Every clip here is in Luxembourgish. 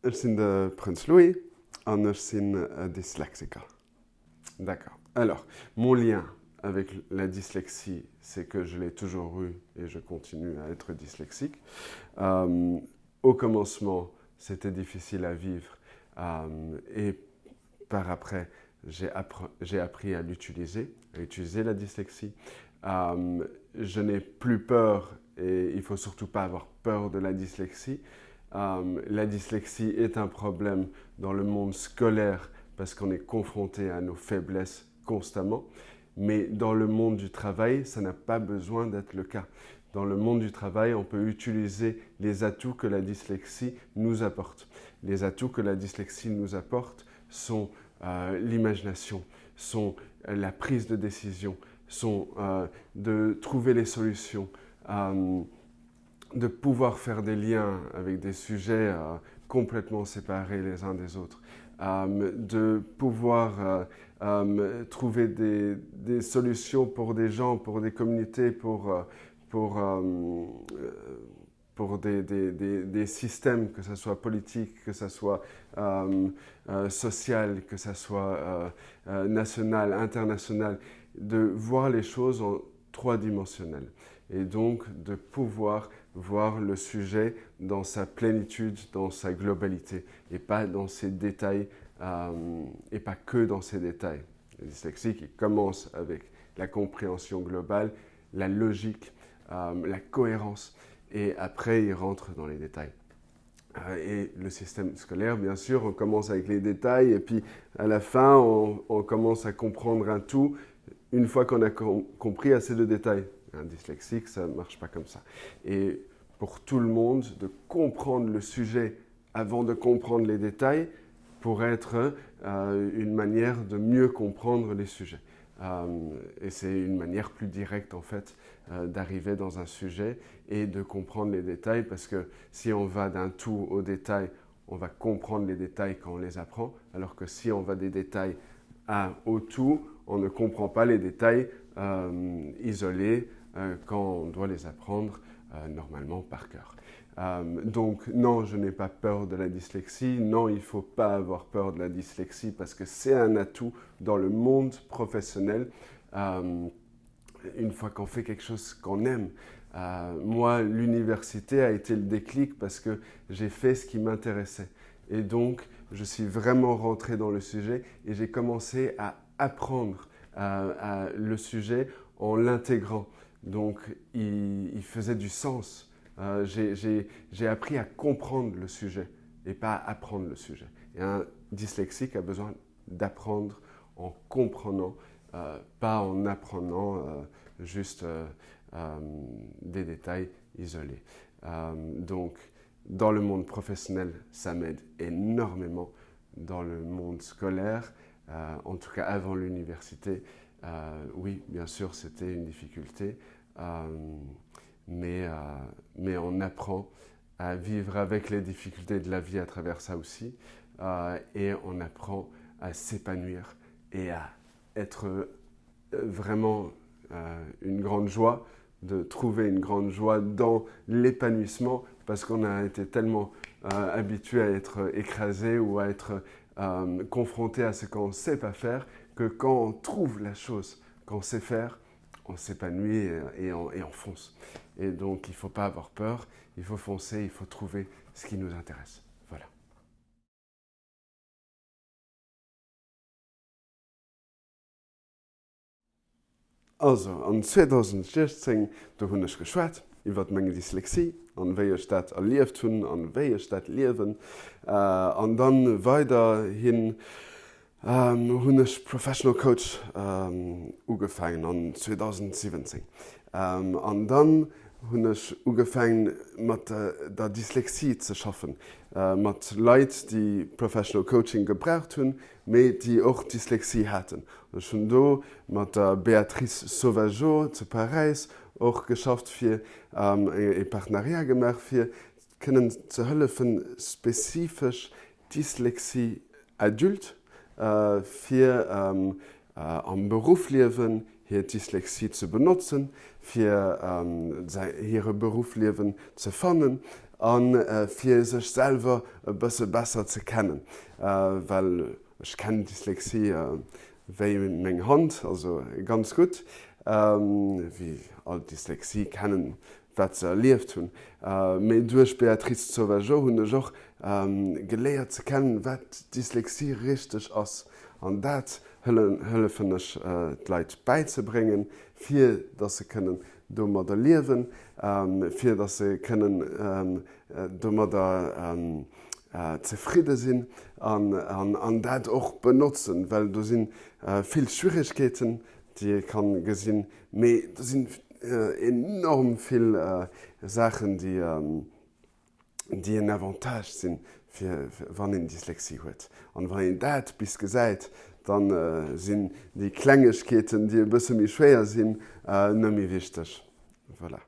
Ech sinn de Prënz Louis an ech sinn Dyslexiker. D'accord. Alors, mon lien avec la dyslexie, c'est que je l'ai toujours eu et je continue à être dyslexique. Euh, au commencement, c'était difficile à vivre euh, et par après, j'ai appris, appris à l'utiliser, à utiliser la dyslexie. Euh, je n'ai plus peur et il faut surtout pas avoir peur de la dyslexie. Euh, la dyslexie est un problème dans le monde scolaire parce qu'on est confronté à nos faiblesses constamment. Mais dans le monde du travail, ça n'a pas besoin d'être le cas. Dans le monde du travail, on peut utiliser les atouts que la dyslexie nous apporte. Les atouts que la dyslexie nous apporte sont euh, l'imagination, sont euh, la prise de décision, sont euh, de trouver les solutions, euh, de pouvoir faire des liens avec des sujets euh, complètement séparés les uns des autres, euh, de pouvoir euh, euh, trouver des, des solutions pour des gens, pour des communautés, pour, euh, pour, euh, pour des, des, des, des systèmes, que ce soit politique, que ce soit euh, euh, social, que ce soit euh, euh, national, international, de voir les choses en trois-dimensionnel et donc de pouvoir voir le sujet dans sa plénitude, dans sa globalité et pas dans ses détails euh, et pas que dans ses détails. Le dyslexique il commence avec la compréhension globale, la logique, euh, la cohérence et après il rentre dans les détails. Euh, et le système scolaire, bien sûr, on commence avec les détails et puis à la fin, on, on commence à comprendre un tout une fois qu'on a com compris assez de détails. Un dyslexique, ça ne marche pas comme ça. Et pour tout le monde, de comprendre le sujet avant de comprendre les détails pourrait être euh, une manière de mieux comprendre les sujets. Euh, et c'est une manière plus directe en fait euh, d'arriver dans un sujet et de comprendre les détails parce que si on va d'un tout au détail, on va comprendre les détails quand on les apprend, alors que si on va des détails à, au tout, on ne comprend pas les détails euh, isolés euh, quand on doit les apprendre euh, normalement par cœur. Euh, donc non, je n'ai pas peur de la dyslexie. Non, il ne faut pas avoir peur de la dyslexie parce que c'est un atout dans le monde professionnel. Euh, une fois qu'on fait quelque chose qu'on aime. Euh, moi, l'université a été le déclic parce que j'ai fait ce qui m'intéressait. Et donc, je suis vraiment rentré dans le sujet et j'ai commencé à apprendre euh, à le sujet en l'intégrant. Donc, il, il faisait du sens. Euh, j'ai appris à comprendre le sujet et pas à apprendre le sujet. Et un dyslexique a besoin d'apprendre en comprenant, euh, pas en apprenant euh, juste euh, euh, des détails isolés. Euh, donc, dans le monde professionnel, ça m'aide énormément. Dans le monde scolaire, euh, en tout cas avant l'université, euh, oui, bien sûr, c'était une difficulté, euh, mais, euh, mais on apprend à vivre avec les difficultés de la vie à travers ça aussi, euh, et on apprend à s'épanouir et à être euh, vraiment euh, une grande joie, de trouver une grande joie dans l'épanouissement, parce qu'on a été tellement euh, habitué à être écrasé ou à être euh, confronté à ce qu'on ne sait pas faire, que quand on trouve la chose qu'on sait faire, on s'épanouit et, et, on, et on fonce. Et donc, il ne faut pas avoir peur, il faut foncer, il faut trouver ce qui nous intéresse. Voilà. Also an 2016, do hunn ech geschwat iwwert meng Dyslexie an wéi ech dat erlieft hunn an wéi ech dat liewen. An dann weiderhin hunn ech Professional Coach ugefaangen an 2017. An dann hunn ech ugefaangen mat der Dyslexie ze schaffen, mat Leit déi Professional Coaching gebraucht hunn, mee déi och Dyslexie haten. Ech hunn do mat der Béatrice Sauvageau zu Paräis och geschafft, fir e Partenariat gemaach, fir kënnen ze hëllefen, spezifesch Dyslexie adulte fir am Beruffliewen hir Dyslexie ze benotzen, fir hire Beruffliewen ze fannen. A fir sech selwer e bësse besser ze kennen, well ech kennen Dyslexie wéi meng Hand, also ganz gutt, wéi all Dyslexie kennen, wat se erlieft hunn. Mee duerch Béatrice Sauvageau hunn ech och geléiert ze kennen, wat Dyslexie richteg ass. An dat hëllefen ech d'Leit bäizebréngen, fir datt se kënnen domadder liewen, fir datt se kënnen domadder zefridde sinn an dat och benotzen, well do si vill Schwieregkeeten, déi ee ka gesinn, mee do sinn enorm vill Saachen, déi déi en Avantage sinn, fir wann een Dyslexie huet. An wann een dat bis gesäit, dann sinn déi Klengegkeeten, déi e bësse méi schwéier sinn, net méi wichteg. Voilà.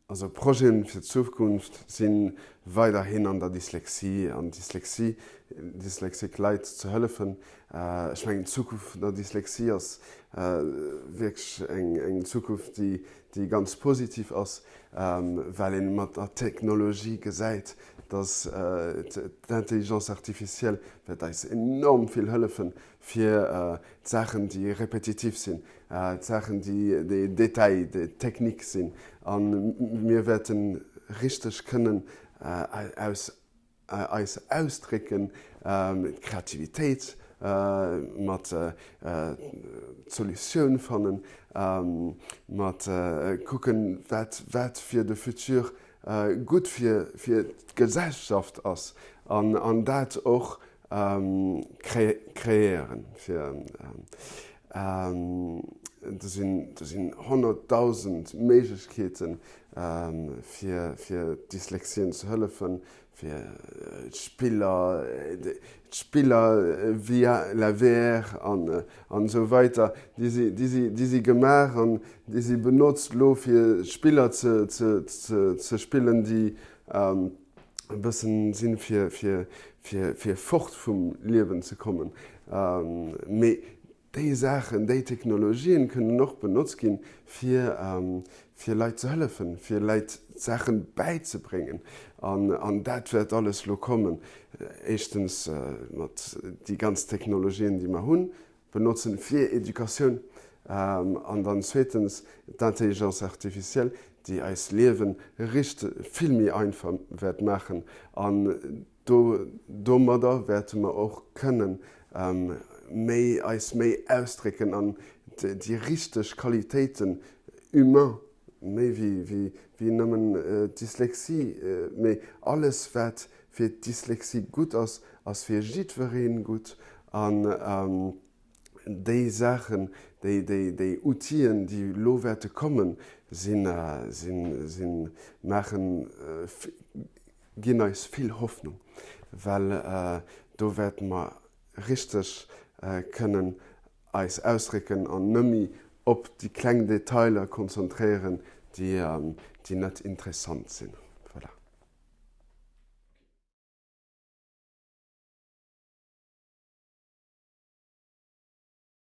Also Projeten fir d'Zukunft si weiderhin an der Dyslexie an Dyslexie, dyslexique Leit ze hëllefen. Ech mengen d'Zukunft vun der Dyslexie ass wierklech eng Zukunft déi ganz positiv ass, well een mat der Technologie gesäit, dass d'Intelligence artificielle wäert eis enorm vill hëllefen fir d'Saachen déi repetitiv sinn, d'Saachen déi Détail, déi technique sinn a mir wäerte richteg kënnen aus eis ausdrécken, d'Kreativitéit mat d'Solutioun fannen, mat kucken, wat wat fir de Futur gutt fir fir d'Gesellschaft ass an dat och kreéieren fir do sinn do sinn 100.000 Méiglechkeeten fir fir Dyslexien ze hëllefen, fir d'Spiller d'Spiller via la VR an an esou weiter déi si déi si déi si gemaach an déi si benotzt elo fir Spiller ze ze ze ze spillen déi e bëssen sinn, fir, fir, fir, fir fort vum Liewen ze kommen. Mee déi Saachen, déi Technologien kënnen och benotzt ginn, fir, fir Leit ze hëllefen, fir Leit Saachen bäizebréngen. An, an dat wäert alles elo kommen. Éischtens mat déi ganz Technologien, déi mer hunn, benotzen fir Educatioun an dann zweetens d'Intelligence artificielle, déi eis Liewen richt vill méi einfach wäert maachen an do domadder wäerte mer och kënnen méi eis méi ausdrécken an déi richteg Qualitéiten humain, méi wéi wéi nëmmen d'Dyslexie, mee alles wat fir d'Dyslexie gutt ass, ass fir jiddweree gutt an déi Saachen, déi, déi, déi Outiller, déi elo wäerte kommen, sinn, sinn, sinn, maachen, ginn eis vill Hoffnung, well do wäerte mer richteg kënnen eis ausdrécken an nëmme op déi kleng Detailer konzentréieren, déi, déi net interessant sinn.